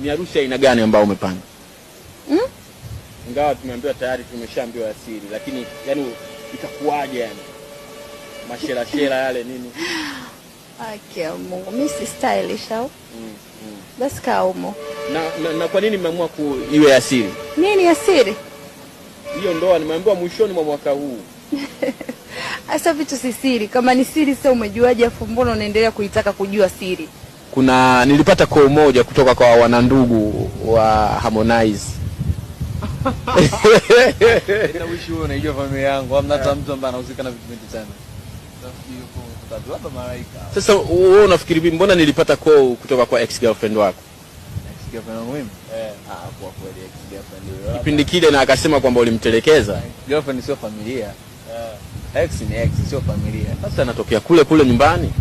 Ni harusi aina gani ambayo umepanga? Ingawa tumeambiwa tayari, tumeshaambiwa ya siri, lakini yani itakuwaje yani? Mashera shera yale nini? Haki ya Mungu, mi si stylish au? Basi kaa humo. Na kwa nini mmeamua ku iwe ya siri? Nini ya siri? Hiyo ndoa nimeambiwa mwishoni mwa mwaka huu. Sasa vitu si siri. Kama ni siri sasa umejuaje afu mbona unaendelea kuitaka kujua siri? Kuna nilipata call moja kutoka kwa wanandugu wa Harmonize. Nawishi wewe unaijua familia yangu. Hamna hata mtu ambaye anahusika na vitu vingi sana. Nafikiri yuko mtatu labda malaika. Sasa wewe unafikiri vipi, mbona nilipata call kutoka kwa ex girlfriend wako Ex girlfriend wangu mimi? Eh. Ah, kwa kweli ex girlfriend huyo. Kipindi kile, na akasema kwamba ulimtelekeza? Girlfriend sio familia. Ex ni ex, sio familia. Sasa anatokea kule kule nyumbani.